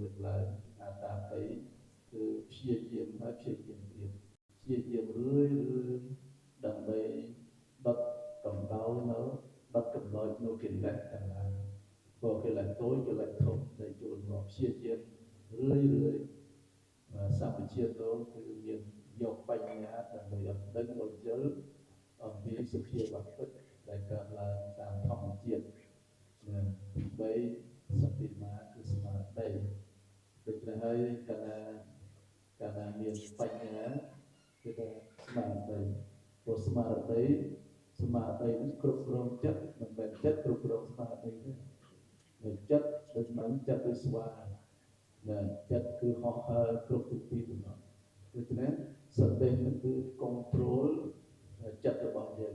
លើកឡើងអាតាបិគឺព្យាយាមហើយព្យាយាមទៀតព្យាយាមរឿយរឿយដើម្បីដុតកម្ដៅនៅដុតកម្លោចនៅកិលេសទាំងឡាយព្រោះកិលេសតូចកិលេសធំដែលចូលមកព្យាយាមរឿយរឿយសម្បជាតោគឺមានយកបញ្ញាដើម្បីឲ្យដឹងឲ្យយល់អំពីសភាវៈពិតដែលកើតឡើងតាមធម្មជាតិទី3សតិមាគឺស្មារតីដូច្នេះហើយកាលណាមានបញ្ញាគឺថាស្មារតីព្រោះស្មារតីស្មារតីនឹងគ្រប់គ្រងចិត្តមិនមែនចិត្តគ្រប់គ្រងស្មារតីទេនៅចិត្តដូចមិនចិត្តដូចស្វាណាចិត្តគឺហោះហើរគ្រប់ទិសទីទាំងអស់ដូច្នេះសតិនឹងគឺ control ចិត្តរបស់យើង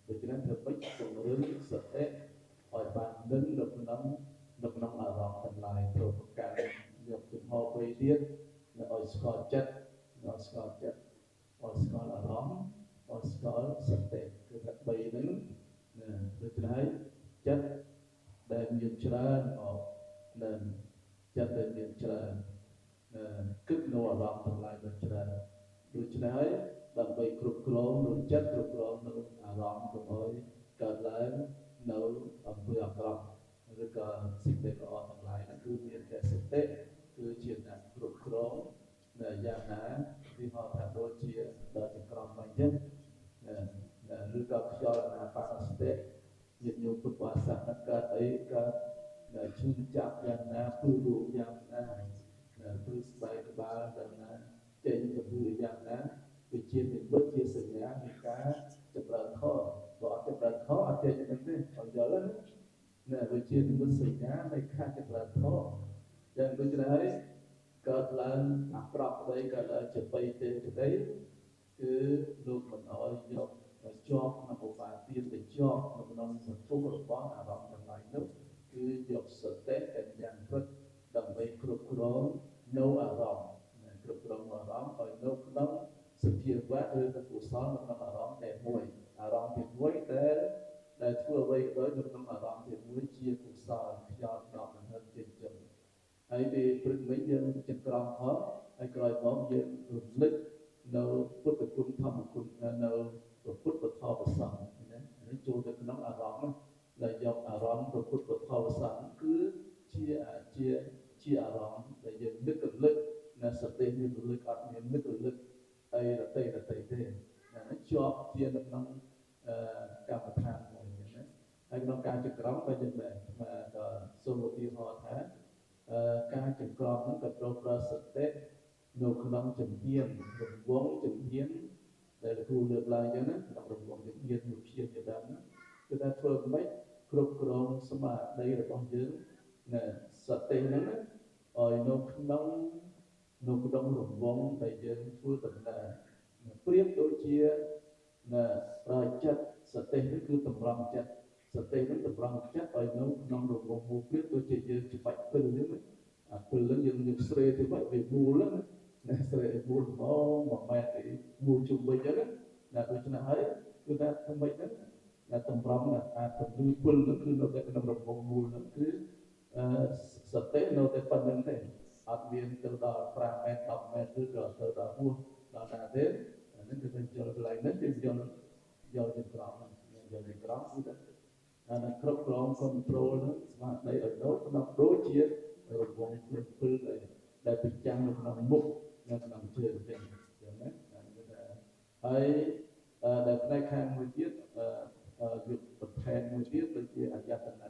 ដូច្នេះធ្វើម៉េចពង្រឹងសតិឲ្យបាននឹងនៅក្នុងអារម្មណ៍ទាំងឡាយត្រូវប្រកាន់យកជំហរ3ទៀតឲ្យស្គាល់ចិត្តឲ្យស្គាល់ចិត្តឲ្យស្គាល់អារម្មណ៍ឲ្យស្គាល់សតិគឺថា3ហ្នឹងណាដូច្នេះចិត្តដែលមានច្រើនអកនឹងចិត្តដែលមានច្រើនគិតនៅអារម្មណ៍ទាំងឡាយដ៏ច្រើនដូច្នេះហើយដើម្បីគ្រប់គ្រងនៅចិត្តគ្រប់គ្រងនៅអារម្មណ៍កុំឲ្យកើតឡើងនៅអំពើអាក្រក់ឬក៏សេចក្តីល្អទាំងឡាយហ្នឹងគឺមានតែសតិគឺជាអ្នកគ្រប់គ្រងដែលយ៉ាងណាវាហៅថាដូចជាដល់ចក្រមអញ្ចឹងឬក៏ខ្យល់អានាបានសតិញាតិញោមពុទ្ធបរិស័ទកើតអីកើតឈឺចាប់យ៉ាងណាពឺរូបយ៉ាងណាពឺស្បែកក្បាលយ៉ាងណាចេញជំងឺយ៉ាងណាវាជានិមិត្តជាសញ្ញានៃការចម្រើនធម៌បើអត់ចម្រើនធម៌អត់ចេញនឹងទេអត់យល់ណាវាជានិមិត្តសញ្ញានៃការចម្រើនធម៌យ៉ាងដូចនេះហើយកើតឡើងអាក្រក់ក្តីកើតឡើងជាបីទេក្តីគឺលោកមិនអោយយកជាប់ក្នុងឧបាទានទៅជាប់នៅក្នុងសន្ទុះរបស់អារម្មណ៍ទាំងឡាយនោះគឺយកសតិដែលយ៉ាងពិតដើម្បីគ្រប់គ្រងនៅអារម្មណ៍គ្រប់គ្រងអារម្មណ៍ឲ្យនៅក្នុងសភាវៈឬក៏កុសលនៅក្នុងអារម្មណ៍តែមួយអារម្មណ៍ទីមួយដែលធ្វើអ្វីក៏ដោយនៅក្នុងអារម្មណ៍ទីមួយជាកុសលខ្យល់ដកដង្ហើមចេញចូលហើយពីព្រឹកមិញយើងចង្ក្រមផងហើយក្រោយមកយើងរំលឹកនៅពុទ្ធគុណធម្មគុណនៅពុទ្ធពធប្រសង្ឃណានេះចូលទៅក្នុងអារម្មណ៍ដែលយកអារម្មណ៍ពុទ្ធពធប្រសង្ឃគឺជាជាជាអារម្មណ៍ដែលយើងនឹករលឹកណាសតិមានរលឹកអត់មាននឹករលឹកអីរតីរតីទេណាជាប់ជានៅក្នុងកម្មដ្ឋានមួយអញ្ចឹងណាហើយក្នុងការចង្ក្រមក៏យើងដែរក៏សូមឧទាហរណ៍ថាការចង្ក្រមហ្នឹងក៏ត្រូវប្រើសតិនៅក្នុងជំហានរង្វង់ជំហានដែលគ្រូលើកឡើងអញ្ចឹងណាក្នុងរង្វង់ជំហានមួយព្យាជាដើមណាគឺថាធ្វើម៉េចគ្រប់គ្រងស្មារតីរបស់យើងណាសតិហ្នឹងណាឲ្យនៅក្នុងរង្វង់ដែលយើងធ្វើដំណើរប្រៀបដូចជាណាប្រើចិត្តសតិនេះគឺតម្រង់ចិត្តសតិនឹងតម្រង់ចិត្តឲ្យនៅក្នុងរង្វង់មូលប្រៀបដូចជាយើងច្បាច់ពិលហ្នឹងអាពិលហ្នឹងយើងយើងស្រេទៅវាមូលណាស្រេមូលហ្មង1ម៉ែត្រមូលជុំវិញហ្នឹងណាដូច្នេះហើយគឺថាធ្វើម៉េចហ្នឹងណាតម្រង់អាពន្លឺពិលហ្នឹងគឺនៅតែក្នុងរង្វង់មូលហ្នឹងគឺសតិនៅតែប៉ុណ្្នឹងទេអត់មានទៅដល់5ម៉ែត្រ10ម៉ែត្រឬក៏ទៅដល់ហួសដល់ណាទេអាហ្នឹងគឺទៅយល់កន្លែងហ្នឹងគឺយល់យល់ចង្ក្រមហ្នឹងយល់ចង្ក្រមគឺថាអានឹងគ្រប់គ្រង control ហ្នឹងស្មារតីឲ្យនៅក្នុងដូចជារង្វង់ភ្លើងពិលដែលប្រចាំនៅក្នុងមុខនៅក្នុងជើងចឹងចឹងណាគឺថាហើយដែលផ្នែកខាងមួយទៀតយកបន្ថែមមួយទៀតដូចជាអយតនៈ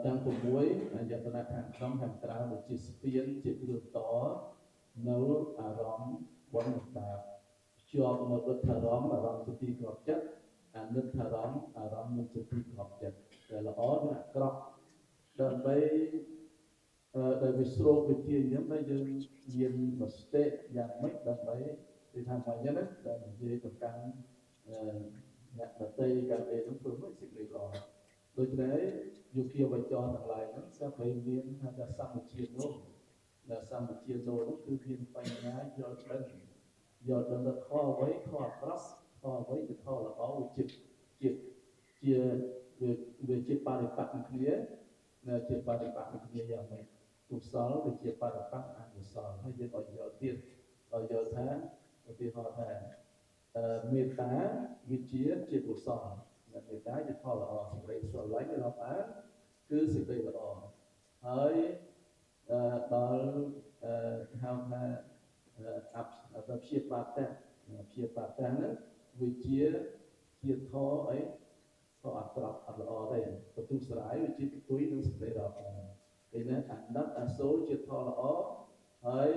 ទាំង6អយតនៈខាងក្នុងខាងក្រៅដូចជាស្ពានជាគ្រឿងតនៅអារម្មណ៍បុណ្យបាបភ្ជាប់នៅអិទ្ធអារម្មណ៍អារម្មណ៍ជាទីក្របចិត្តអនិដ្ឋអារម្មណ៍អារម្មណ៍មិនជាទីក្របចិត្តតែល្អនិងអាក្រក់ដើម្បីដែលវាស្រូបវិជាអញ្ចឹងតែយើងមានមតិយ៉ាងម៉េចដើម្បីគឺថាមកអញ្ចឹងណាដែលនិយាយទៅកាន់អ្នកដតីកាន់អីហ្នឹងធ្វើមិនសេចក្តីល្អដូច្នេះយោគាវចរទាំងឡាយហ្នឹងស្រាប់តែមានហៅថាសម្បជានោះដែលសម្បជានោះហ្នឹងគឺមានបញ្ញាយល់ដឹងយល់ដឹងថាខអ្វីខអាក្រក់ខអ្វីជាខល្អវាជាជាជាវាជាបរិបត្តិនឹងគ្នានៅជាបរិបត្តិនឹងគ្នាយ៉ាងម៉េចកុស សលវាជាបរបៈអកុសលហើយយើងឲ្យយល់ទៀតឲ្យយល់ថាឧទាហរណ៍ថាមេត្តាវាជាកុសលមេត្តាជាផលល្អសេចក្តីស្រឡាញ់រាប់អានគឺសេចក្តីល្អហើយដល់ហៅថាអបព្យាបាទៈព្យាបាទៈហ្នឹងវាជាធម៌អីធម៌អក្រក់អត់ល្អទេបន្ទុះស្រាយវាជាផ្ទុយនឹងសេចក្តីរាប់អានពេលណាអាណិតអាសូរជាធម៌ល្អហើយ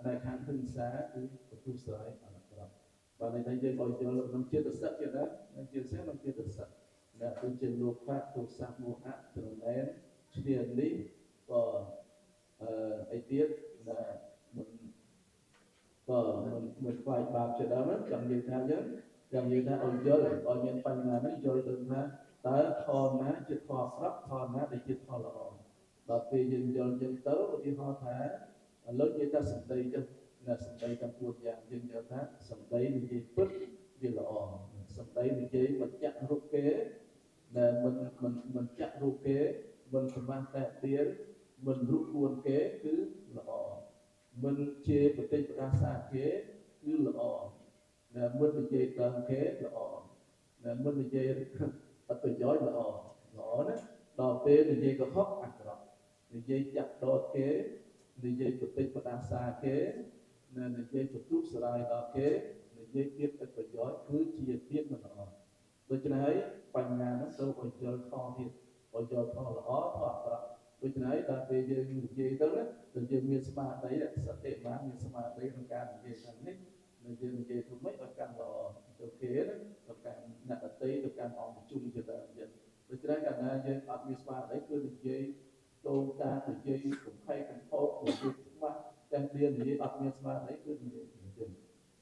នៅខាងហិង្សាគឺបន្ទុះស្រាយអក្រក់បាទន័យថាយើងឲ្យយល់ក្នុងចិត្តសឹកទៀតណាក្នុងចិត្តសឹកក្នុងចិត្តសឹកដែលគឺជាលោភៈទោសៈមោហៈច្រណែនឈ្នានេះក៏អីទៀតដែលមិនក៏មិនខ្វាយបាបជាដើមចង់និយាយថាយើងចង់និយាយថាឲ្យយល់ឲ្យមានបញ្ហាហ្នឹងយល់ទៅថាតើធម៌ណាជាធម៌អាក្រក់ធម៌ណាដែលជាធម៌ល្អដល់ពេលយើងយល់ចឹងទៅឧទាហរណ៍ថាឥឡូវនិយាយថាសម្ដីចឹងណាសម្ដីទាំង4យ៉ាងយើងយល់ថាសម្ដីនិយាយពិតវាល្អសម្ដីនិយាយមិនចាក់រូបគេដែលមិនចាក់រូបគេមិនខ្មាស់តែទៀនមិនរុកគួនគេគឺល្អមិនជាបតិបដាសាគេគឺល្អដែលមិននិយាយដើមគេល្អដែលមិននិយាយអត់ប្រយោជន៍ល្អល្អណាដល់ពេលនិយាយកុហកអាក្រក់និយាយចាក់ដោតគេនិយាយបតិបដាសាគេនិយាយបន្ទុះស្រាយដល់គេនិយាយទៀតអត់ប្រយោជន៍គឺជាទៀតមិនល្អដូច្នេះហើយបញ្ហាហ្នឹងត្រូវឲ្យយល់ធម៌ទៀតឲ្យយល់ធម៌ល្អធម៌អាក្រក់ដូច្នេះហើយដល់ពេលយើងនិយាយទៅណាដល់យើងមានស្មារតីសតិបានមានស្មារតីក្នុងការនិយាយខាងនេះដល់យើងនិយាយធ្វើម៉េចឲ្យកាន់ល្អទៅគេណាទៅកាន់អ្នកដទៃទៅកាន់អង្គប្រជុំជាដើមទៀតដូច្នេះកាលណាយើងអត់មានស្មារតីគឺនិយាយតូតានិយាយកំផែកំផោកនិយាយខ្មាស់ទាំងទៀតនិយាយអត់មានស្មារតីគឺនិយាយអញ្ចឹង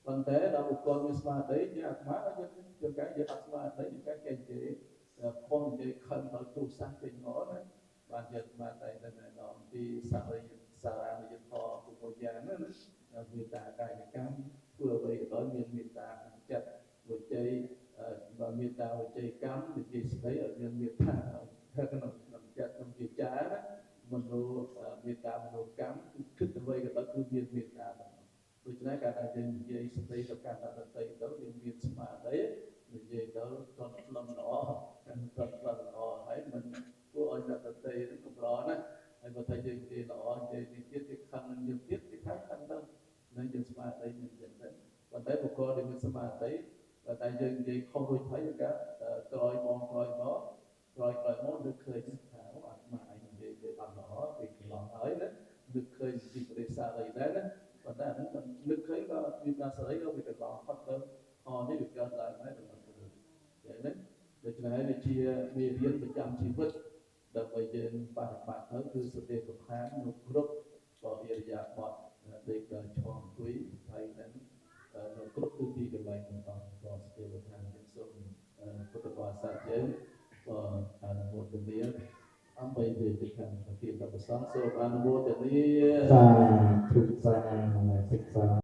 ប៉ុន្តែដល់បុគ្គលមានស្មារតីយើងអាត្មាយើងជួនកាលយើងអត់ស្មារតីយើងកាលគេនិយាយខំនិយាយខឹងដល់ទូសាសន៍ចេញមកណាបានយើងបានតែណែនាំពីសារសារនិយធម៌ពុទ្ធយ៉ាងណាមេត្តាកាយកម្មធ្វើអ្វីក៏ដោយមានមេត្តាក្នុងចិត្តវិជ័យបើមេត្តាវិជ័យកម្មនិយាយស្ដីឲ្យមានមេត្តាក្នុងចិត្តក្នុងវាចាណាមនោមេត្តាមនោកម្មគឺគិតអ្វីក៏ដោយគឺមានមេត្តាទាំងអស់ដូច្នេះការដែលយើងនិយាយស្ដីទៅកាន់ដទៃទៅយើងមានស្មារតីនិយាយទៅតន់ផ្លឹមល្អកាន់តន់ផ្លឹមល្អហើយមិនធ្វើឲ្យអ្នកដទៃនឹងកម្រណាហើយបើថាយើងនិយាយល្អនិយាយនេះទៀតគេខឹងនឹងយើងទៀតគេថាខឹងទៅនឹងយើងស្មារតីមិនចឹងទៅប៉ុន្តែបុគ្គលដែលមានស្មារតីបើតែយើងនិយាយខុសរួចហើយយើងក៏ក្រោយមកក្រោយមកក្រោយក្រោយមកនឹកឃើញថាអាត្មាឯងនិយាយទៅអត់ល្អគេកន្លងហើយណានឹកឃើញពីព្រះសារីដែរណាប៉ុន្តែអានោះនឹកឃើញក៏វិបាសារីក៏វាកន្លងផុតទៅខនេះវាកើតឡើងហើយដល់ទៅចឹងណាដូច្នេះហើយវាជាមេរៀនប្រចាំជីវិតដើម្បីយើងបប្រតិបត្តិទៅគឺសតិប្បដ្ឋាននៅគ្រប់បរិយាបថដេកដល់ឈរអង្គុយហើយនឹងនៅគ្រប់ទិសទីកន្លែងទាំងអស់ក៏សតិប្បដ្ឋានយើងសូមពុទ្ធបរិស័ទយើងក៏អនុមោទនាអំបីវេទិកាប្រទានប្រសងសូមអនុមោទនាសាធុសាសិក្សា